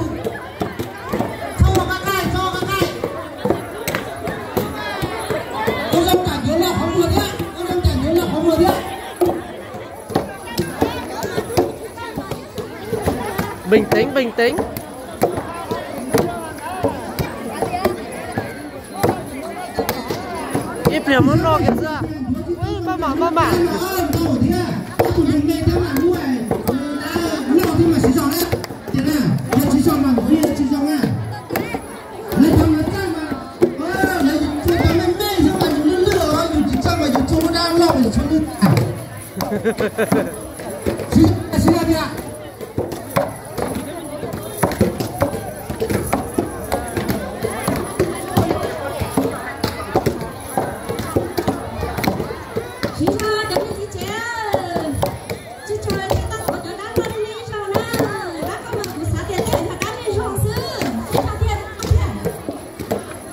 tus. Txhob ua qab qaij, txhob ua qab qaij. Ua zoo tam ncuav loj qhov muag thiab, ua zoo tam ncuav loj qhov muag thiab. Bình tĩnh, bình tĩnh. Ib pliag muab noj kiag xwb. Maj mam, maj mam. Siv zog cov niam txiv tsev, tsis tshua tsis tau thov cov dab laug nej ib zaug na. Dab laug mas kuv xav tias tej yog dab laug zoo xwb, tsis tshua tiag tiag.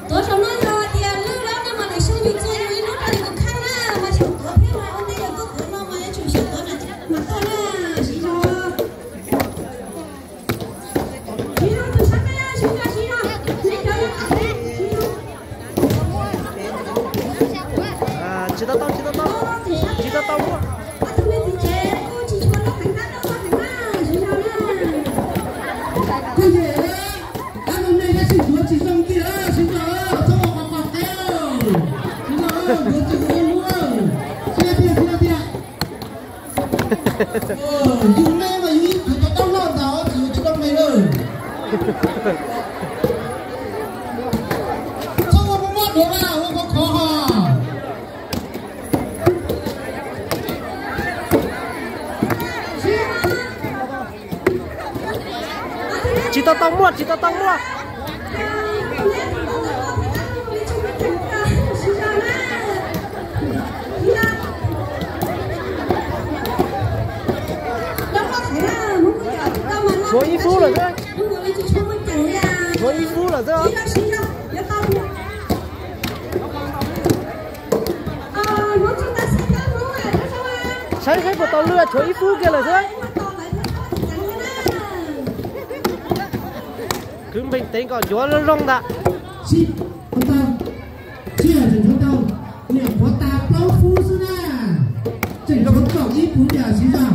Tuav zaum no yog tias lwj lawm no mas lwm xyoo yus txua yus ib lub rau yus tus kheej na, mas xyaum tuav thiab mas ua ntej yus tuaj tuav no mas yuav tsum xyaum tuav Tsis tau tau, tsis tau tau, tsis tau tau muaj. Koj yog, ab, nej tab sis ntxuav tsis zoo tiag, tsis zoo, txhob ua qos qos qev, tsis zoo, ntxuav tsis zoo lub, tsis tiag, tsis tiag. Yus nej mas yus ib tug tau taub loj ntag, tsis yus tsis tau me lawm. Txhob ua muaj muab duav mas ua khov khov ho. Tsis tau tau muaj, tsis tau tau muaj. Tshuav ib fub lawm xwb. Tshuav ib fub lawm xwb. Saib saib puas tau lwj, tshuav ib fub kiag lawm xwb. Kwv npeeg teev kom ncuav zoo zoo ntag. Sij hawm tseem tshuav tau, niam qhuav tag plaub fub xwb na. Tseem tshuav kaum ib puv ntiam siv zog.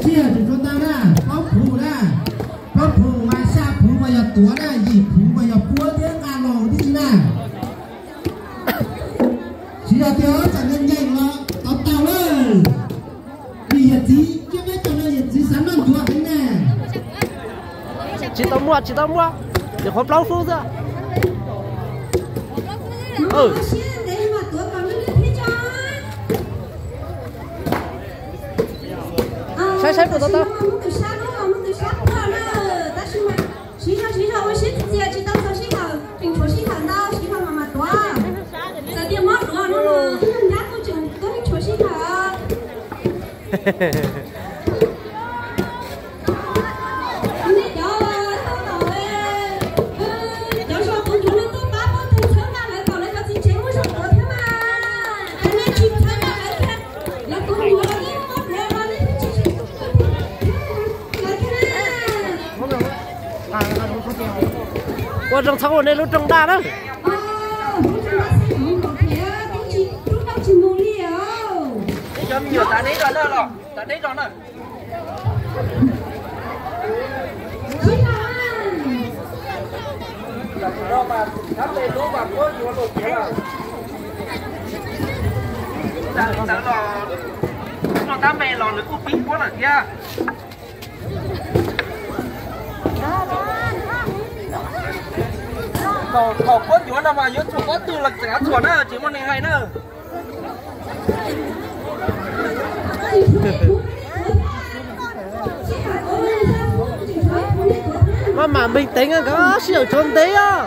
Sij hawm tseem tshuav tau na, plaub puv na. Plaub puv mas xya puv mas yog tuav na, yim puv mas yog puab thiab nqa los tib si na. Siv zog tiag, tsam nyeem los tau tau lawm. Vim yawm txiv, coj peb cov no yawm txiv xav noj ncuav heev na. Tsis tau muaj, tsis tau muaj, niam qhuav plaub fub xwb. Saib saib puas tau tau. Siv zog siv zog ua siab txias, tsis tau txog sij hawm, tseem tshuav sij hawm ntau, siv zog mas mas tuav. Txawm tias mob duav no los ib nyuag nrab kuj tseem tuav, tshuav sij hawm. Nej cov tau tom, cov zos quav ncuav no tuaj pab pab tus txhawb nqa lawv kom lawv cov txiv tsev muaj zog tuav thiab mas. Cov nej tsis txhawb nqa lawv thiab, lawv quav ncuav los nej mob duav los nej tsis lawv thiab na. Ua zoo txhob ua nej lub rooj daj na. Cov me nyuam tav deb zog na, tav deb zog na. Tab me los, no tab me los nws kuj pib puab lawm thiab. Thaum puab ncuav no mas yuav tsum ob tug los txav txhuam na, tsis muaj neeg hais na. Maj mam npeeg teev, nkawd sij hawm tshuav ntev os.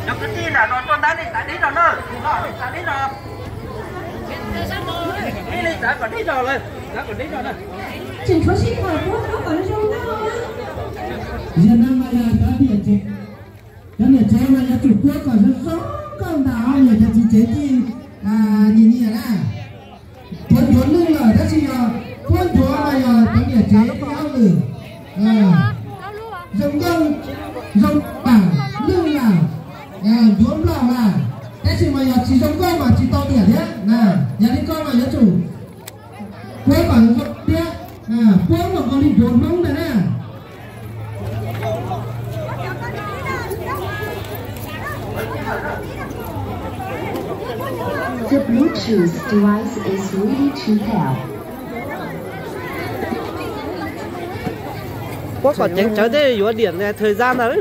Cov kwv tij nram zos tuaj ntab nej tav deb zog na, nej tav deb zog. Nej txav kom deb zog lawm, txav kom deb zog na. Tseem tshuav sij hawm puab puab kom zoo nkauj na. Yog no mas yog cov niam tsev, cov niam tsev mas yuav tsum puab kom zoo zoo nkauj ntag, yog cov txiv tsev thiaj nyiam nyiam na. Puab ncuav lwj lawm tab sis yog puab ncuav mas yog cov niam tsev thiaj hauj lwm. Zoo nkauj, zoo pam lwj lawm, ncuav nplaum lawm, tab sis mas yog tsis zoo nkauj mas tsis tau niam thiab na. Yog li koj mas yuav tsum puab kom zoo thiab, puab kom nkaus li ncuav Hmoob ntag na. The Bluetooth device is ready to pair. Puab kom ceev tsawv thiab yuav diam thời gian ntag.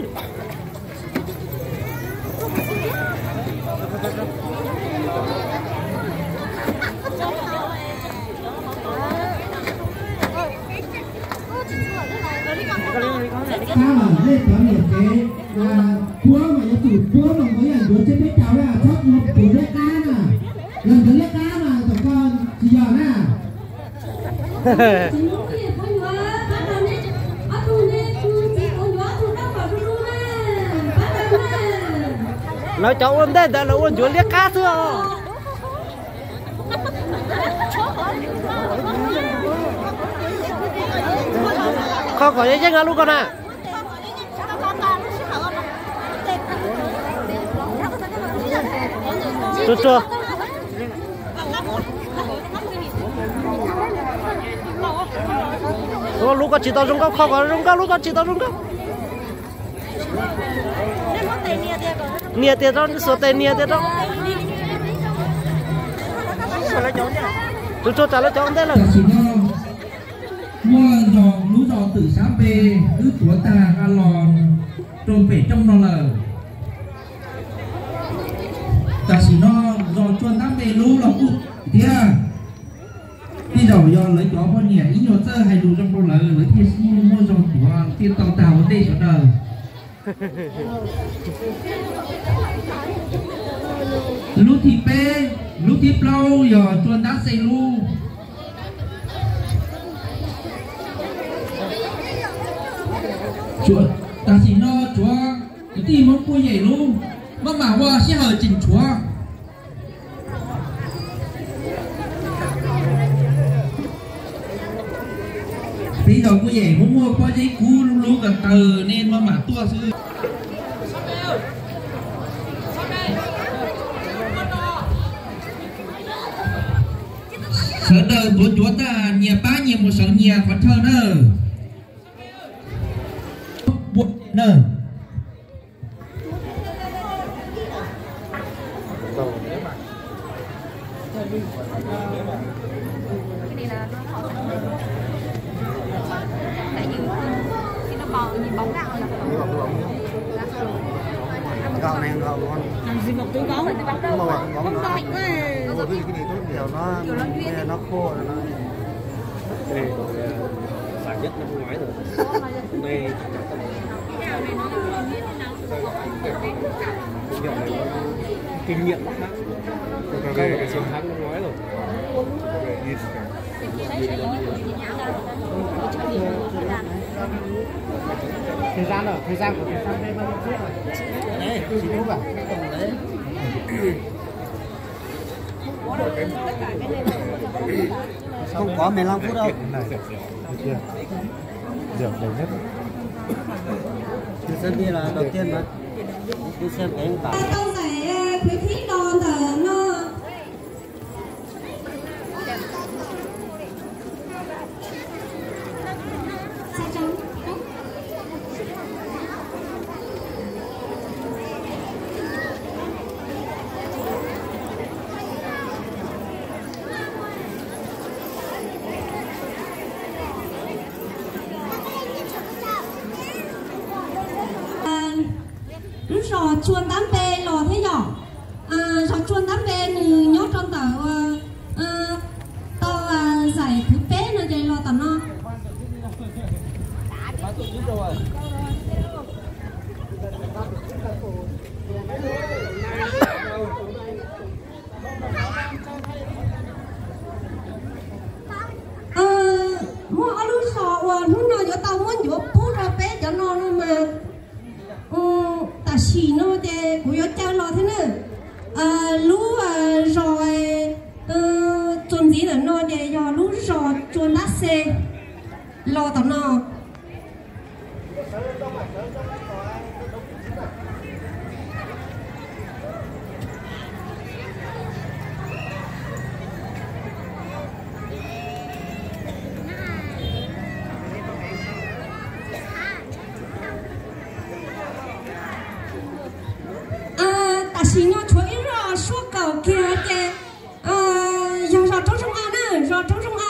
Qab mas nej cov niam tsev puab mas yuav tsum puab mas nkawd yam ncuav tseb peb caug na, txhob ua puav liab qab na. Yog ncuav liab qab mas tom koj tsis yog na. Lawv cov ua ntej ntawd lawv ua ncuav liab qab xwb os. Kho kom yeej yeej lub ko na. Tsuag tsuag. Lub ko tsis tau zoo nkauj, kho kom zoo nkauj, lub ko tsis tau zoo nkauj. Nias tias rau, xuas tes nias tias rau. Tsuag tsuag tsam lawv cov ntej lawm. Tam sim no muaj zos, lub zos Twm Sab Npe twb tuav tag los rau pem rooj no lawm. Tam sim no zos Tsua Ntab Npe lub los kuj thiab. Tej zaum yog lawv cov poj niam ib nyuag txawj hais lus zoo rau lawv, lawv thiaj sib muaj zog tuav thiaj tau tag ua ntej sawv daws. Lub thib peb, lub thib plaub yog Tsua Ntab Xes lub. Tam sim no tshuav kwv tij Hmoob Kuj Yem lub, maj mam ua sij hawm tseem tshuav. Peb zos Kuj Yem muaj muaj pob zeb kub lub lub ko taw, nej maj mam tuaj xwb. Sawv daws tuav ncuav tag nyias pab nyias mus sawv nyias qhov chaw nawb. Nawb. Gạo này gạo ngon. Làm gì mà túi bóng? Bóng lạnh quá. Ủa, cái này tốt, kiểu nó, nó khô rồi nó. Cái này xả nhất năm ngoái rồi. Hôm nay kinh nghiệm nó khác. Cà phê sáu tháng năm ngoái rồi. Thời gian ở, thời gian của thời gian đây bao nhiêu phút rồi? Đấy, chín phút à? Không quá mười lăm phút đâu. Này, được chưa? Rượu đẹp nhất. Tôi xem đi là đầu tiên mà. Tôi xem cái bảo. Tau giải khuyến khích đo tờ no. Lub zos Tsua Ntab Npe los thiab yom. Zos Tsua Ntab Npe nws nyob rau ntawm tau zaim thứ peb no ces los tom no. Muaj ob lub zos uas hnub no yuav tau muab ncuav pub rau peb cov no no mas, tam sim no ces kuv yuav caw los thiab na. Lub zos txuas ntxiv ntawm no ces yog lub zos Tsua Ntab Xes los tom no. Tam sim no tshuav ib zos Suab Kaum kiag ces yog zos Roob Zoo A na, zos Roob Zoo A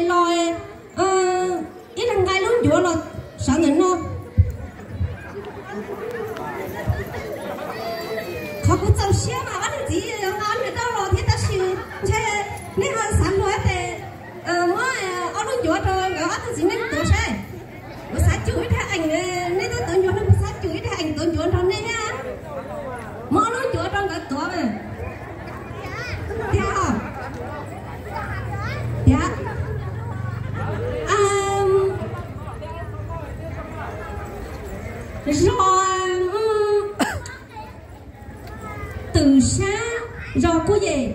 los ib leeg nqa lub ncuav los sawv ntawm no. Qhov kuv txaus siab mas ob tug txiv nqa nws rau los thiab tab sis ntshe nej ho xav luag tes muab ob lub ncuav rau nkawd ob tug txiv neej tuav saib. Kuv xav cum ib thaj eem nej tub Zos Twm Sab, zos Kuj Yem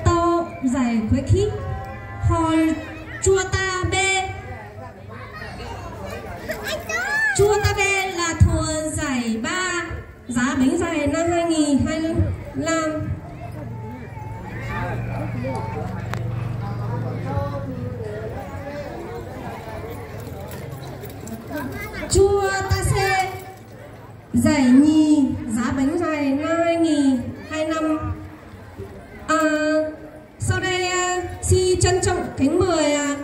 tau giải khuyến khích, ho Chua Ta Be, Chua Ta Be là thuộc giải ba, giá bánh dày năm hai nghìn hai mươi lăm. Chua Ta Be, giải nhì, giá bánh dày năm hai nghìn hai mươi lăm. À, sau đây, à, xin trân trọng kính mời, à,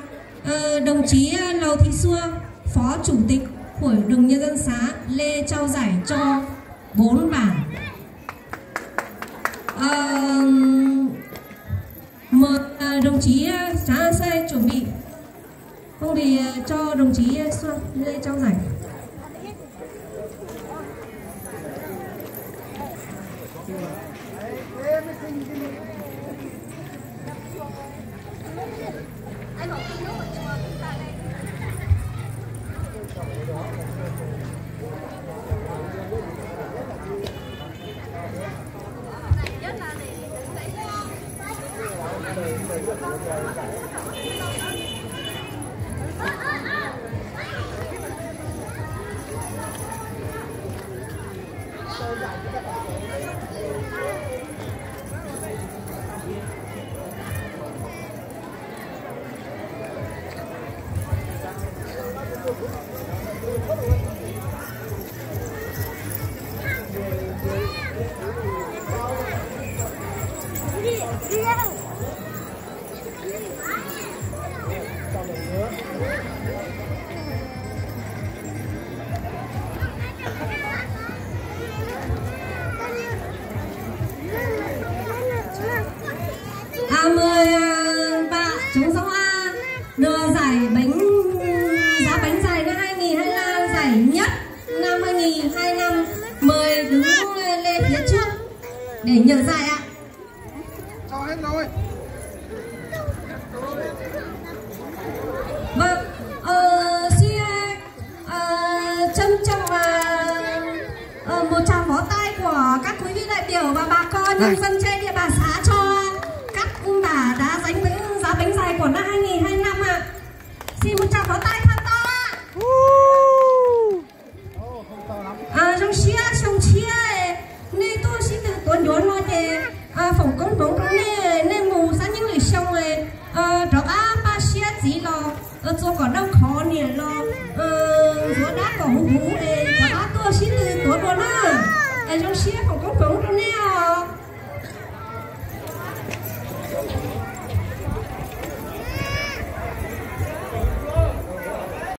ờ, đồng chí, à, Lầu Thị Xua, Phó Chủ tịch Hội đồng Nhân dân xã Lê trao giải cho bốn bạn. Ờ, mời, à, đồng chí, à, Trá Sai chuẩn bị. Phong bì, à, cho đồng chí, à, Xuân Lê trao giải. À, mời, à, bạn trúng số A, được giải bánh, giá bánh dày năm hai nghìn hai mươi lăm, giải nhất năm hai nghìn hai mươi lăm. Mời đứng lên phía trước để nhận giải ạ. Vâng, ờ, xin, ờ, trân trọng, ờ, ờ, một tràng pháo tay của các quý vị đại biểu và bà con nhân dân trên địa bàn xã cho các bà đã giành bánh, giá bánh dày của năm hai nghìn hai mươi lăm ạ. Xin một tràng pháo tay thật to ạ. Zoo siab xyoo tshiab nej tuaj sib tw tuav ncuav no ces foom koob hmoov rau nej, nej mus xab nyeeb lwm xyoo rov qab paj siab txiv los txua kom dawb khov niam los ntxuav dab kom huv huv es rov qab tuaj sib tw tuav dua na. Zoo siab foom koob hmoov rau nej.